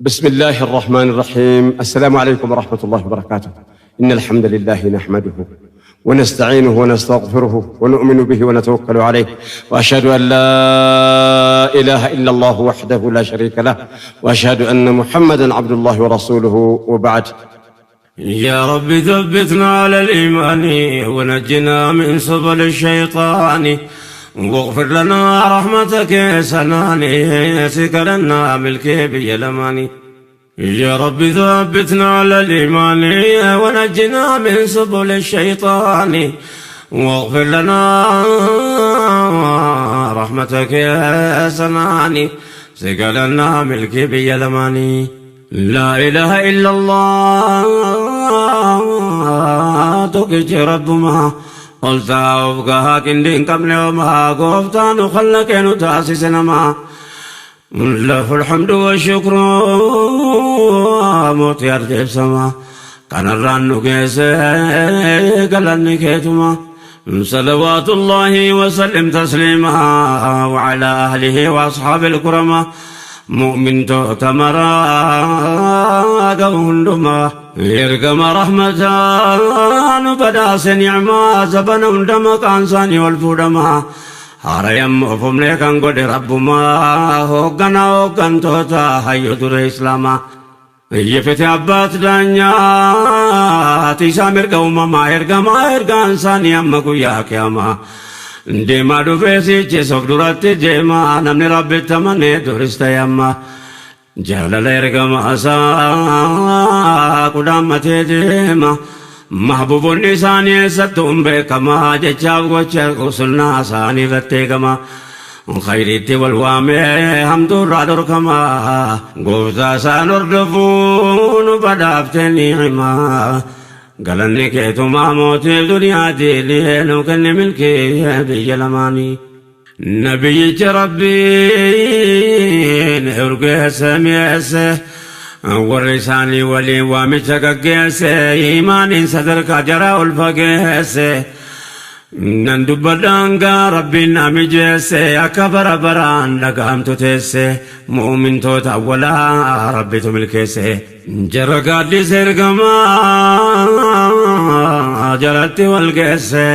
بسم الله الرحمن الرحيم. السلام عليكم ورحمة الله وبركاته. إن الحمد لله نحمده ونستعينه ونستغفره ونؤمن به ونتوكل عليه، وأشهد أن لا إله إلا الله وحده لا شريك له، وأشهد أن محمدا عبد الله ورسوله، وبعد. يا رب ثبتنا على الإيمان ونجنا من سبل الشيطان واغفر لنا رحمتك سناني سكرنا ملكي بيلماني. يا رب ثبتنا على الإيمان ونجنا من سبل الشيطان واغفر لنا رحمتك سناني سكرنا ملكي بيلماني. لا إله إلا الله تكج ربما قلت أبقاها كندين قبل وما قفتان خلقين تاسسنا ما له الحمد والشكر موت أرجب سما كان الران كيس قلن كيتما. صلوات الله وسلم تسليما وعلى أهله وأصحاب الكرماء. مؤمن تؤتمرا قوندما يرقم رحمتان بداس نعما زبن دم كانساني والفودما هاريم فملي كان قد ربما هوغنا هوغن توتا هيو در إسلاما يفتي أبات دانيا تيسامر قوما ما يرقم يرقان ساني أما قيا كياما deemaa dhufee sichi sof duratti deema namni rabbitti amanee durista yamma jaalala ergama isaa qudhaammatee deema mahbuubonni isaanii eessattuu hin beekamaa jechaaf gocha sunnaa isaanii irratti eegama khayriitti wal waamee hamtuurraa dhorkama gooftaa isaan hordofuun badhaaftee ni'imaa galanni keetumaa mootiif duniyaatiin nu kenni milkii biyya lamaanii. Nabiyyicha Rabbiin urgeesse mi'eesse warri isaanii waliin waamicha gaggeesse imaaniin sadarkaa jaraa ol fageesse. Nan dubbadhaan gaa Rabbiin na mijeesse akka bara baraan dhaga'amtu teesse mu'umintoota awwalaa Rabbitu milkeesse. Jara gaaddisa ergamaa jalatti wal geesse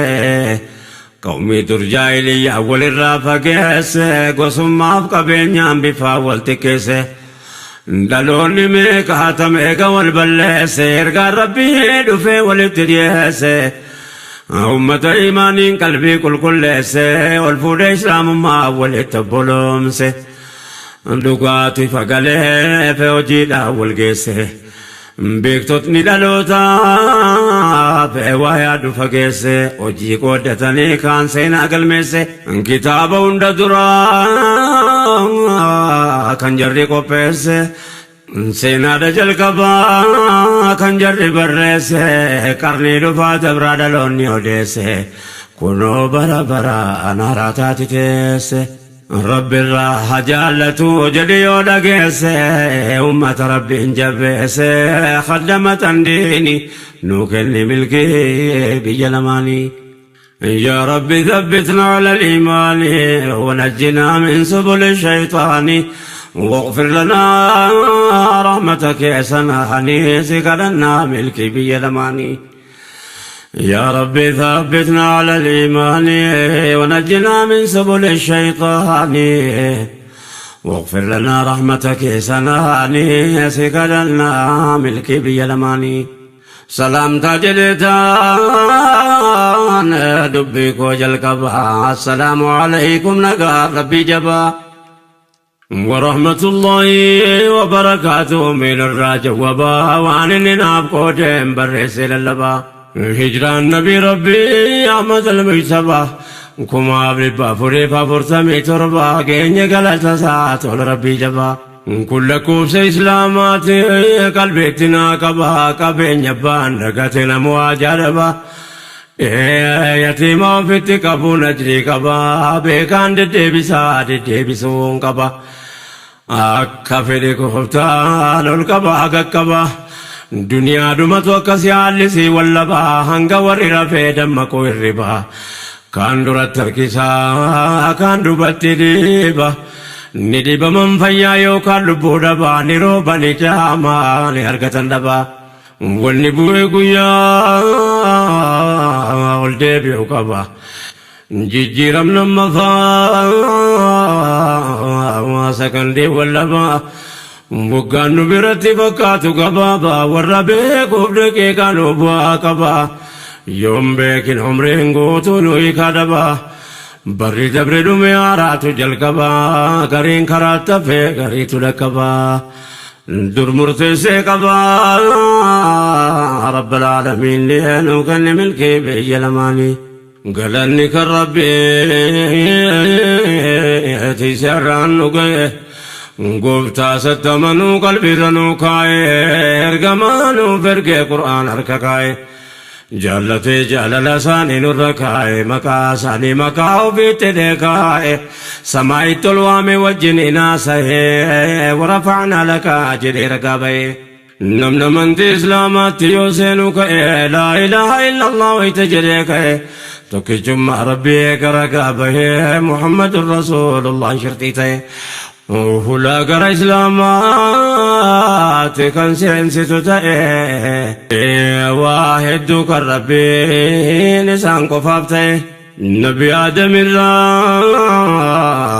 qawmii dur jaahiliyyaa walirraa fageesse gosummaaf qabeenyaan bifaa wal xiqqeesse. Dhaloonni meeqa hata meeqa wal balleesse ergaan Rabbii dhufee walitti dhiyeesse. Ummata imaaniin qalbii qulqulleesse ol fuudhee islaamummaa walitti obboloomse. Dhugaatu ifa galeef hojiidhaan wal geesse. Beektotni dhalootaaf waa yaadu fageesse hojii qooddatanii kaan seenaa galmeesse. Kitaaba hunda duraa kan jarri qopheesse. Seenaadha jalqabaa kan jarri barreesse qarnii dhufaa dabraa dhaloonni odeesse kunoo bara bara anaaraa taati teesse. Rabbi irraa haa jaallatu jedhi yoo dhageesse ummata Rabbiin jabeesse khaddamatan diini nuu kenni milkii biyya lamaanii. يا رب ثبتنا على الإيمان ونجنا من سبل الشيطان واغفر لنا رحمتك يا سناني سكرنا ملكي بيلماني. يا رب ثبتنا على الإيمان ونجنا من سبل الشيطان واغفر لنا رحمتك يا سناني سكرنا ملكي بيلماني. سلامتا jedheetaan dubbii koo jalqaba. السلام عليكم nagaa Rabbii jabaa. ورحمة الله وبركاته من الراج وبا وعن الناب قودين برس للبا هجران نبي ربي أحمد المجتبى كما 447 كين قلت ساعة ربي جبا كل كوس إسلامات قلبتنا قبا قبين يبان رقتنا مواجربا يتيما في قبو نجري قبا بكان دبسا دبسون قبا akka fedhe gooftaan ol qabaa qaqqaba duniyaa dhumatu akkas yaallisii wallabaa hanga warri rafee dammaquu hirribaa kaan duratti harkisaa kaan duubatti dhiiba. Ni dhibaman fayyaa yookaan lubbuu dhabaa, ni rooba ni jaamaa ni argatan dhabaa. Wanni bu'ee guyyaa ol deebi'u qaba. Jijjiiramna mafaa sakandii wallabaa. Waggaan nu biratti fakkaatu gabaabaa, warra beekuuf daqiiqaa nu bu'aa qaba. Yoon beekin umriin guutuu nu hiikaa dhabaa. Barri dabre dhume, haaraatu jalqabaa, gariin karaa tafee gariitu dhaqqabaa. Dur murteessee qabaa Rabbal aalamiin nu kenne milkii biyya lamaanii. Galanni kan Rabbii tiisarraan nu ga'e. Gooftaa sattamanuu qalbiirra nu kaa'e, ergamaa nuuf ergee Qur'aan harka kaa'e. Jaallatee jaalala isaanii nurra kaa'e, maqaa isaanii maqaa ofiitti kaa'e. Samaa'itti ol waame, wajjin inaasa'e, ورفعنا لك jedhee ragaa ba'e. Namni amantii Islaamaatti yoo seenu ka'e, لا إله إلا الله wayita jedhee ka'e, tokkichummaa Rabbii gara bahee, محمد رسول الله shirxii ta'e. Hulaa gara Islaamaatti kan seensitu ta'e, waa hedduu kan Rabbiin isaan qofaaf ta'e. Nabi Aadam irraa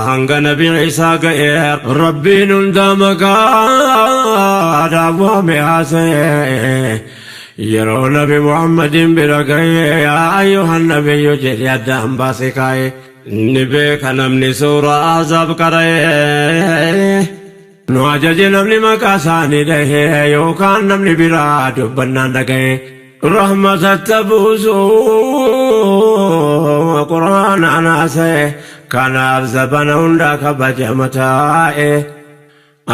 hanga Nabi Isaa ga'e, Rabbiin hundaa maqaa waame haasa'e. Yeroo Nabi Muhammadin bira ga'e, يا أيها النبي jedhe addaan baase kaa'e. Ni beeka namni suuraa Ahzaab qara'e. Nu ajaje namni maqaa isaanii dhahe yookaan namni biraa dubbannaan dhaga'e. Rahmatatti buusu Qur'aanaan haasa'e, kanaaf zabana hundaa kabajama taa'e.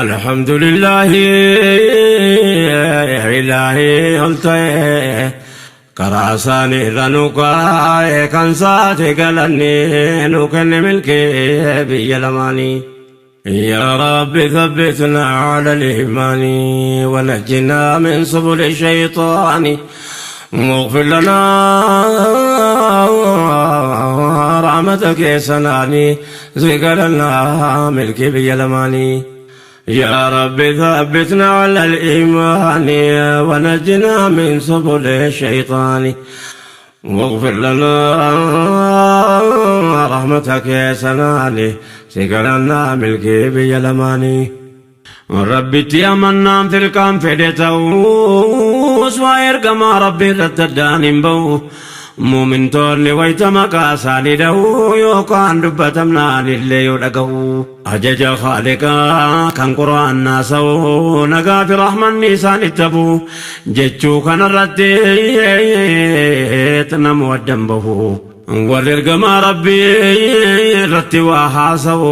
الحمد لله ilaahi ol ta'e, karaa isaanii irra nu kaa'e, kan saate galanni nu kenne milkee biyya lamaanii. يا رب ثبتنا على الإيمان، ونجنا من سبل الشيطان، واغفر لنا رحمتك سناني ذكرنا ملك بيلماني. يا رب ثبتنا على الإيمان، ونجنا من سبل الشيطان، واغفر لنا رحمتك يا سناني سكرنا ملكي بيلماني. Rabbitti amannaan firqaan fedhe ta'us, waa ergamaa Rabbii irratti addaan hin ba'u. Muumintoonni wayita maqaa isaanii dha'u yookaan dubbatamnaan illee yoo dhaga'u. Ajaja Khaaliqaa kan Qura'aan naasa'u, nagaa fi rahmanni isaanitti hafu jechuu kanarratti namu addan bahu. Warri ergamaa Rabbii irratti waa haasa'u,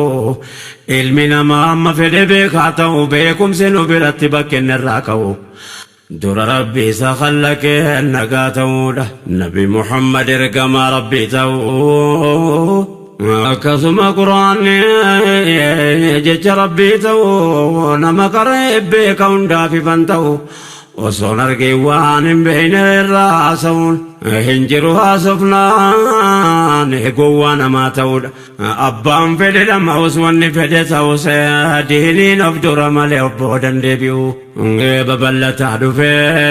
ilmi namaa amma fedhe beekaa ta'u, beekumsi nu biratti bakkeen irraa ka'u. Dura Rabbi isa khallaqee nagaa ta'uudha. Nabi Muhammad ergamaa Rabbii ta'uu. Akkasuma Quraanni jecha Rabbii ta'uu, nama qaree beeka hundaaf ifan ta'u. Osoon argee waan hin beekne irraa haasa'uun hin jiru, haasofnaan gowwaa namaa ta'uudha. Abbaan fedhe dhama'us, wanni fedhe ta'us, diiniin of dura malee of boodan deebi'u. Babal'ataa dhufee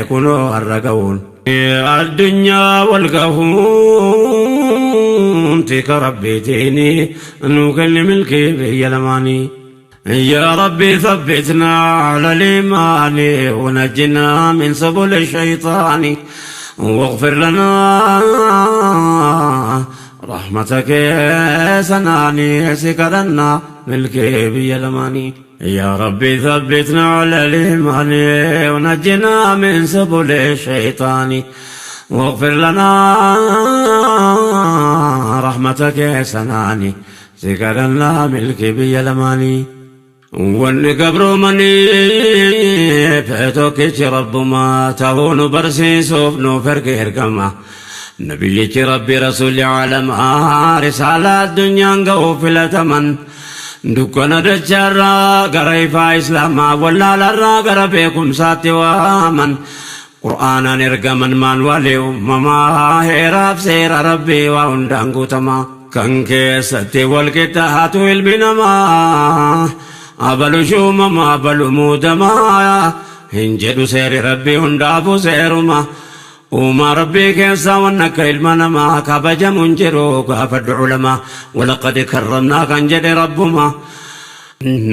kunoo har'a ga'uun. Addunyaa wal gahuun tika Rabbiitiin nuu kenne milkii biyya lamaanii. يا ربي ثبتنا على الإيمان، ونجنا من سبل الشيطان، واغفر لنا رحمتك سناني سكرنا ملكي بيلماني. يا ربي ثبتنا على الإيمان، ونجنا من سبل الشيطان، واغفر لنا رحمتك سناني سكرنا ملكي بيلماني. Wanni gabroomanii tokkichi Rabbumaa ta'uu nu barsiisuuf nuuf erge ergama. Nabiyyichi Rabbi, rasuulli caalamaa, risaalaa addunyaan ga'uu filataman. Dukkana dachaarraa gara ifaa Islaamaa, wallaalarraa gara beekumsaatti waaman. Qur'aanaan ergaman, maan walee uumamaa, heeraaf seera Rabbii waa hundaan guutamaa. Kan keessatti wal qixxaatu ilmi namaa. Abalu shuumama abalu muudamaa. Hin jedhu seerri Rabbii hundaafuu seeruma. Uumaa Rabbii keessaa waan akka ilma namaa kabajamu hin jiru gaafadhu ulamaa. Walaqad karramnaa kan jedhe Rabbuma.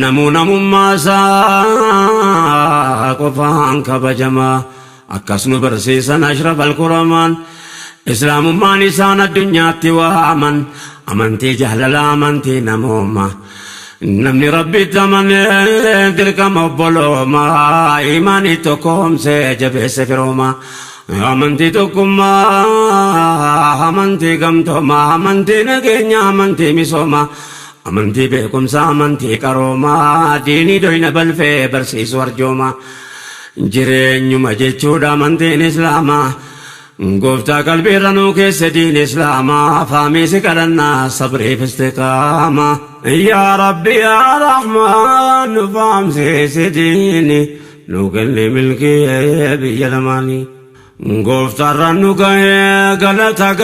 Namuu namummaa isaa qofaan kabajama. Akkas nu barsiisan ashraf alkuramaan. Islaamummaan isaan addunyaatti waaman. Amantii jaalalaa, amantii namooma. Namni Rabbitti amane dirqama obbolooma. Imaanii tokkoomsee jabeesse firooma. Amantii tokkummaa, amantii gamtoomaa, amantii nageenya, amantii misooma. Amantii beekumsaa, amantii qaroomaa, diinii doyna balfee barsiisu arjooma. Jireenyuma jechuudha amantiin Islaamaa. Gooftaa qalbiirra nuu keessa diin Islaamaa, faamiisi kadhannaa sabriif istiqaama. Yaa Rabbi yaa Rahmaan nu faamsiisi diini, nu kenni milkii biyya lamaanii. Gooftaarra nu gahee galata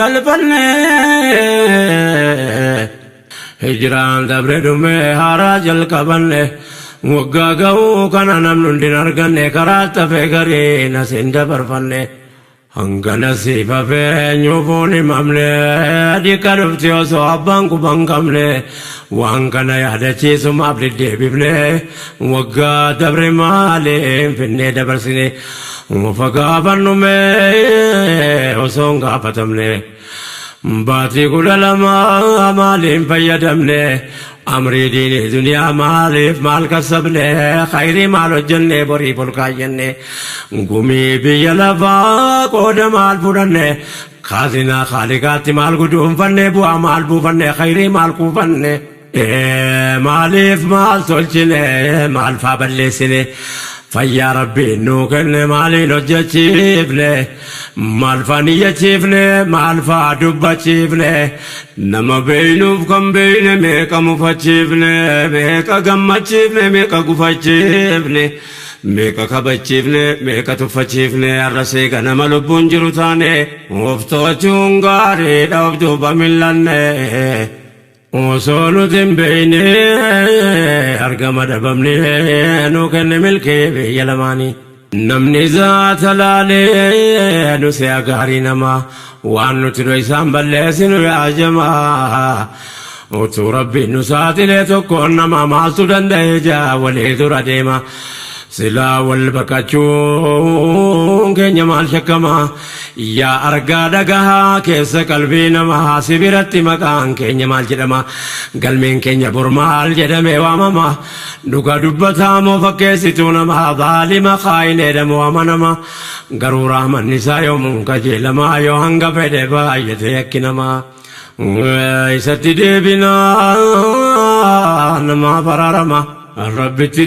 galfannee. Hijiraan dabre dhumee haaraa jalqabanne, waggaa ga'uu kana namni hundi hin arganne, karaa tafee garii asin dabarfanne. Hangana siif hafee nyuufuun himamne, dhiqa dhufti osoo abbaan quban qabne, waan kana yaadachiisumaaf deddeebifne, waggaa dabre maaliin finnee dabarsine, ufa gaafannume osoo hin gaafatamne. Baatii 12 maaliin fayyadamne, amrii diinii duniyaa maaliif maal kasabne, khayrii maal hojjenne, boriif ol kaayyanne, gumii biyya lafaa qooda maal fudhanne, kaazinaa khaaliqaatti maal guduunfanne, bu'aa maal buufanne, khayrii maal kuufanne, maaliif maal tolchine, maal faa balleessine, fayyaa Rabbiin nuu kenne maaliin hojjechiifne, maal faa niyyachiifne, maal faa dubbachiifne, nama beeynuuf kan beeyne meeqa mufachiifne, meeqa gammachiifne, meeqa gufachiifne, meeqa kabachiifne, meeqa tuffachiifne, har'a seega nama lubbuun jiru taane of to'achuun gaariidha of duuba millanne. Osoo nuti hin beeyne argama dhabamne, nu kenne milkee biyya lamaanii. Namni zaata laalee nu si'a gaarii namaa, waan nuti isaan balleessinu yaa jamaa. Utuu Rabbiin nu saaxilee tokkoon nama maaltu danda'e jaa walii dura deema. Silaa wal baqachuun keenya maal shakkama? Yaa argaa dhagahaa keessa qalbii namaa, si biratti maqaan keenya maal jedhama? Galmeen keenya bor maal jedhamee waamama? Dhugaa dubbataa moo fakkeessituu namaa, baalima kaayineedha moo amanama? Garuu rahmanni isaa yoomuun qajeelamaa, yoo hanga fedhe baay'ate yakki namaa. Isatti deebinaa namaaf araarama. Rabbitti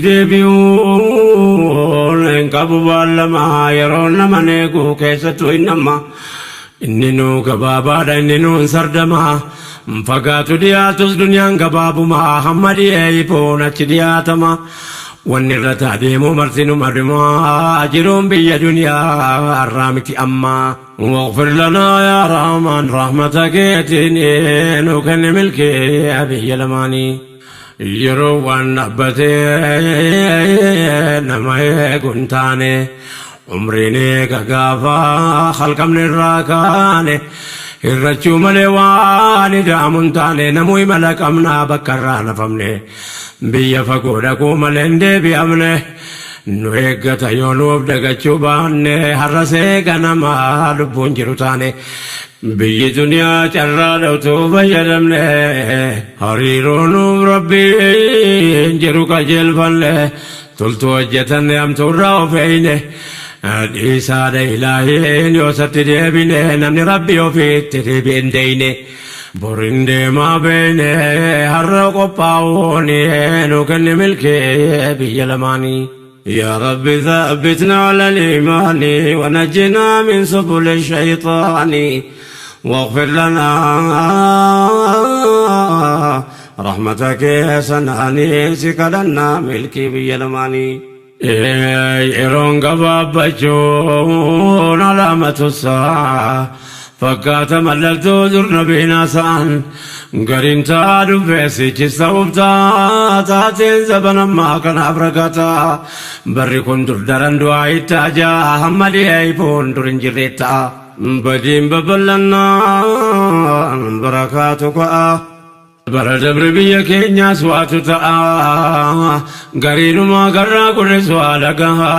deebi'uun hin qabu baallama, yeroo nama eegu keessattuu hin nama. Inni nuu gabaabaadha, inni nuun sardama. Fagaatu dhiyaatus duniyaan gabaabuma, hamma dhiyee ifoon achi dhiyaatama. Wanni irra deemuu marsinuma dhumaa, jiruun biyya duniyaa har'aa miti ammaa. واغفر لنا يا رحمن رحمتك nu kenni milkee biyya lamaanii. Yeroo waan dhaabbatee nama eegu hin taane, umriin eega gaafa halqamne irraa kaane, hirrachuu malee waan ida'amu hin taane, namuu imala qabnaa bakka irraa nafamne, biyya fagoo dhaquu malee hin deebi'amne. Nu eeggata yoo nuuf dagachuu baanne, har'a seega nama lubbuun jiru taane, biyyi duniyaa carraa dhawtuu fayyadamne, hariiroo nuuf Rabbiin jiru qajeelfanne, toltuu hojjetanne, hamtuurraa of eeyne, dhiisaadha ilaahiin yoo isatti deebine, namni Rabbi ofiitti deebi'e hin deeyne. Borin deemaa beeyne, har'a qophaa'uun nu kenni milkee biyya lamaanii. يا رب ثبتنا على الإيمان ونجنا من سبل الشيطان واغفر لنا رحمتك يا سناني سكلنا ملكي بيلماني. Yeroon gabaabbachuun alaamatu saa fakkaata mallattoo dur nabiin haasa'an. Gariin ta'aa dhufee sichisa ubtaa taateen zabanammaa kanaaf ragataa barri kun dur daran du'aa itti ajaa hamma dhi'ee dur hin jirre ta'a. Badiin babal'annaan barakaatu ka'a. Bara dabre biyya keenyaas waatu ta'a. Gariinumaa garraa gurris waa dhaga'a.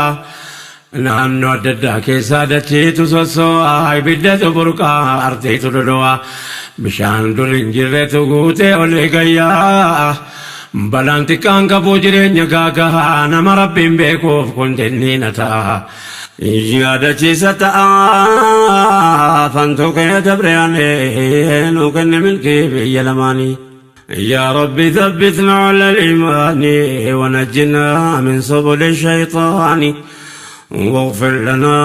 Naannoo adda addaa keessaa dachiitu sossoo'a. Ibiddatu burqaa artiitu dhodho'a. Bishaan dur hin jirretu guutee olii gayyaa. Balaan xiqqaan qabu jireenya gaaga'a. Nama Rabbiin beekuuf kun dinniina ta'a. Yaadachiisa ta'a. Fantuu kee dabre aanee nuu kenne milkii biyya lamaanii. يا رب ثبتنا على الإيمان ونجنا من سبل الشيطان واغفر لنا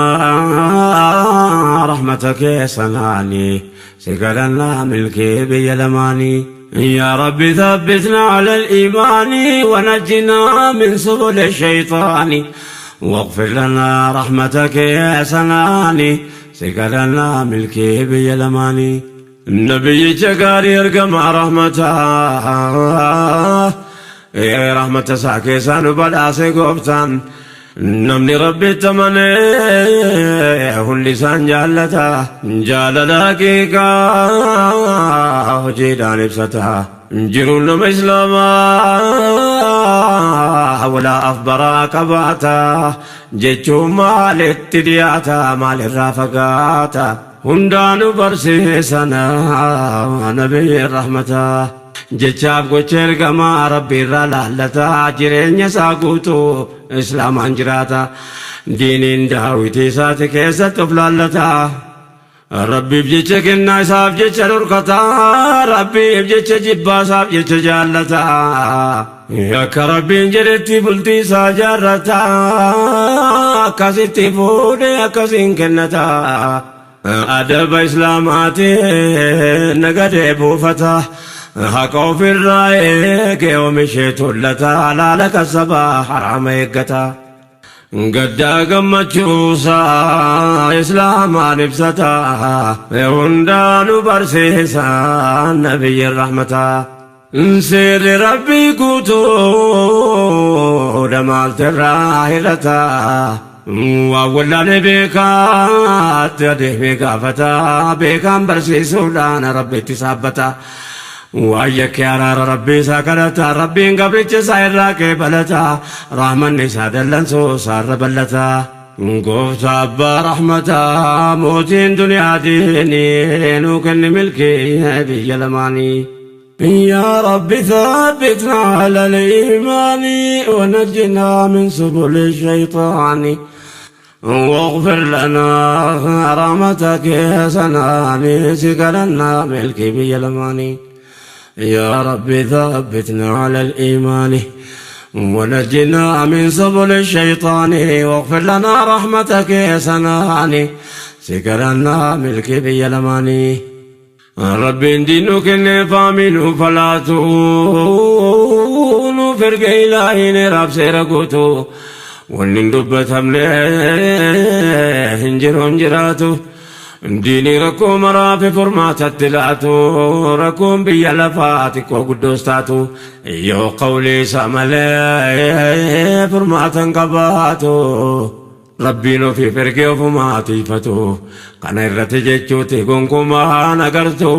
رحمتك يا سناني سكرنا ملكي بيلماني. يا رب ثبتنا على الإيمان ونجنا من سبل الشيطان واغفر لنا رحمتك يا سناني سكرنا ملكي بيلماني. النبي جقاري ارقم رحمته يا رحمة ساكي بلاسي قبطان namni Rabbitti amanee hundi isaan jaallata jaalala haqiiqaa hojiidhaan ibsata jiruun nama Islaamaa walaa afbaraa qabaata jechuun maalitti dhiyaata maalirraa fagaata hundaanu barsiisana nabiyyi rahmataa jechaaf gocha ergamaa Rabbi irraa laallata jireenya isaa guutuu Islaamaan jiraata diiniin daawwitii isaati keessatti of laallata Rabbiif jecha kennaa isaaf jecha dhorkata Rabbiif jecha jibbaa isaaf jecha jaallata akka Rabbiin jedhetti bultii isaa jaarrata akkasitti fuudhee akkasiin kennata adaba Islaamaatiin nagadee buufata haqa ofirraa eegee oomishee tullata halaala kasabaa haraama eeggata gaddaa gammachuusaa Islaamaan ibsata hundaanu barsiisa nabiyyi rahmataa seerri Rabbii guutuu damaaltirraa hir'ata waan wallaalee beekaatti adeemee gaafata beekaan barsiisuudhaan Rabbitti saabbata waan yakkee araara Rabbii isaa kadhata Rabbiin gabricha isaa irraa qeebalata rahmanni isaa dallansuu isaarra ballata gooftaa abbaa rahmataa mootiin duniyaa diinii nuu kenni milkii biyya lamaanii. يا رب ثبتنا على الإيمان ونجنا من سبل الشيطان واغفر لنا رحمتك يا سناني سكلنا ملكي بيلماني. يا رب ثبتنا على الإيمان ونجنا من سبل الشيطان واغفر لنا رحمتك يا سناني سكلنا ملكي بيلماني. رب دينك فامنوا فلا تونوا فرق إلهي رب سيرقوتو ونن دبتم هنجر هنجراتو ديني ركو مرافي فرمات التلاتو ركوم بيا لفاتك وقدوستاتو يو قولي ساملي فرماتا قباتو Rabbiin ofii ergee ofumaa tiifatu kana irratti jechuuti gonkumaa nagartu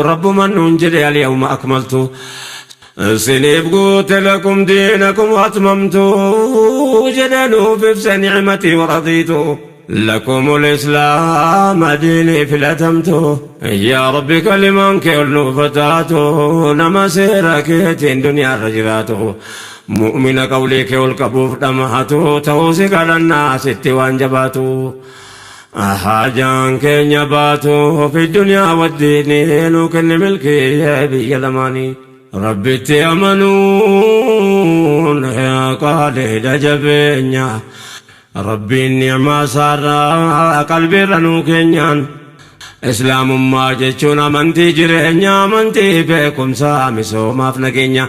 Rabbuman nuun jedhe اليوم أكملت siniif guute لكم دينكم وأتممت jedhe nuuf ibse نعمتي ورضيت لكم الإسلام ديني filatamtu يا ربي kalimaan kee ol nuuf taatu nama seera keetiin duniyaa irra jiraatu mu'mina qawlii kee ol qabuuf dhamaatu ta'uu si kadhannaa sitti waan jabaatu haajaan keenya baatu في الدنيا والدين nuu kenni milkii biyya lamaanii. Rabbitti amanuun qaaliidha jabeenya Rabbiin ni'maa isaarraa qalbiirra nuu keenyaan Islaamummaa jechuun amantii jireenya amantii beekumsaa misoomaaf nageenya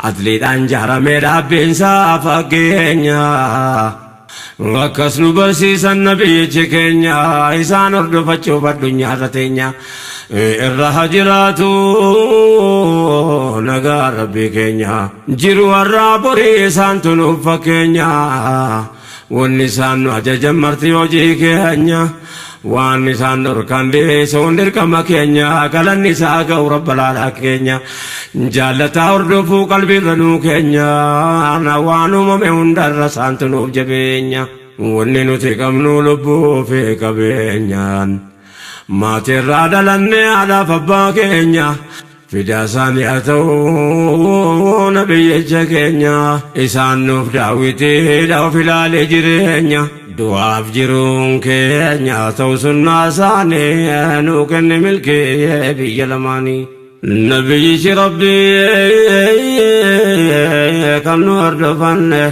adliidhaan jaaramee dhaabbiinsaa fakkeenya. Akkas nu barsiisan nabiyyichi keenya, isaan hordofachuuf addunyaarra teenya. Irra haa jiraatu nagaa Rabbii keenya. Jiru har'aa borii isaantu nuuf fakkeenya. Wanni isaan nu ajajan marti hojii keenya. Waan isaan dhorkan dhiisuun dirqama keenya. Galanni isaa ga'u rabbalaalaa keenya. Jaallataa hordofuu qalbiirra nuu keenya. Waan uumame hundarra isaantu nuuf jabeenya. Wanni nuti qabnu lubbuu fi qabeenyaan. Maatirraa dhalannee haadhaaf abbaa keenya. Fidaa isaanii haa ta'u nabiyyicha keenya. Isaan nuuf daawwitiidha of ilaalee jireenya. Du'aaf jiruun keenya ta'u sunnaa isaanii nuu kenne milkii biyya lamaanii. Nabiyyichi Rabbii kan nu hordofanne,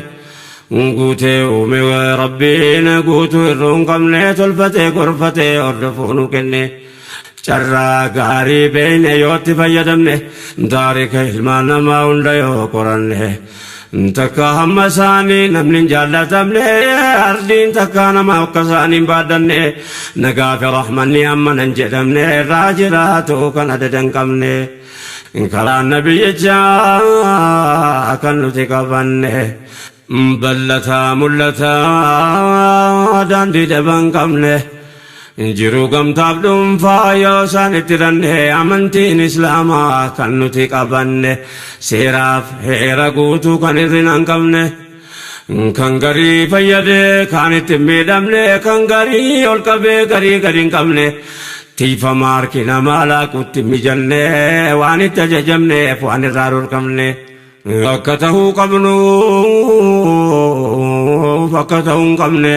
guutee uume Rabbiin guutuu irruu hin qabne, tolfatee gorfatee hordofuu nu kenne. Carraa gaarii beekne yoo itti fayyadamne, taarika ilmaan namaa hunda yoo qoranne, takka hamma isaanii namni hin jaallatamne, ardiin takka nama akka isaanii hin baaddanne, nagaa fi rahmanni amma nan jedhamne, irraa jiraatu kan adada hin qabne. Karaan nabiyyichaa kan nuti qabanne bal'ataa mul'ataa daandii daba hin qabne. Jiru gamtaaf dhuunfaa yoo isaan itti ranne, amantiin Islaamaa kan nuti qabanne seeraaf heera guutuu kan hir'ina hin qabne. Kan garii fayyadee kaan itti hin miidhamne, kan garii ol qabee garii gadi hin qabne, tiifama harki namaa laaquutti hin mijanne, waan itti ajajamneef waan irraa dhorkamne. Akka ta'uu qabnuuf akka ta'uu hin qabne,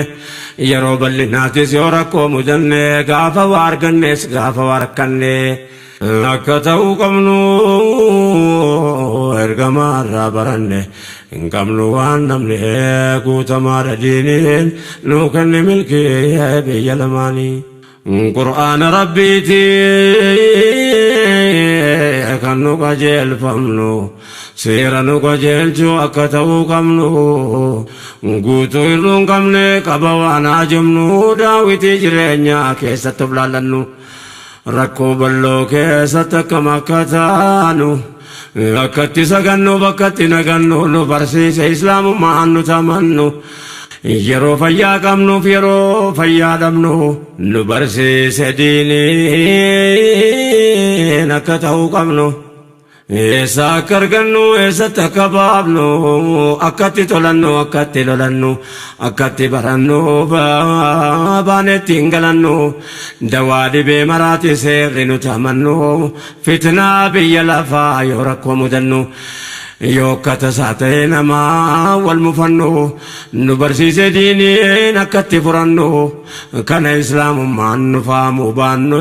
yeroo bal'inaatis yoo rakkoo mudanne, gaafa waa argannes gaafa waa rakkanne, akka ta'uu qabnu ergamaa irraa baranne. Hin qabnu waan namni guutamaadha diiniin nuu kenne milkii biyya lamaanii. Qur'aana Rabbiiti kan nu qajeelfamnu, seera nu qajeelchu akka ta'uu qabnu, guutuu hir'uu hin qabne qaba waan haajomnu, daawwitii jireenyaa keessatti of laallannu, rakkoo bal'oo keessatti akkam akka taanu, akkatti sagannu bakkatti nagannu nu barsiise Islaamummaan nu tamannu. Yeroo fayyaa qabnuuf yeroo fayyaa dhabnu nu barsiise diiniin akka ta'uu qabnu. Eessa akka argannu, eessatti akka baafnu, akkatti tolannu, akkatti lolannu, akkatti barannu, baanetti hin galannu, dawaa dhibee maraati seerri nuti amannu, fitnaa biyya lafaa yoo rakkoo mudannu, yoo akka tasaa ta'e namaa wal mufannu, nu barsiise diiniin akkatti furannu. Kana Islaamummaan nu faamu baannu,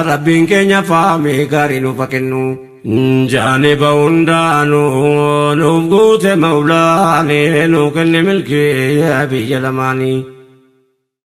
Rabbiin keenya faamii gaarii nuuf haa kennu. Jaaniba hundaanuu nuuf guute Mawlaani, nuu kenne milkii biyya lamaanii.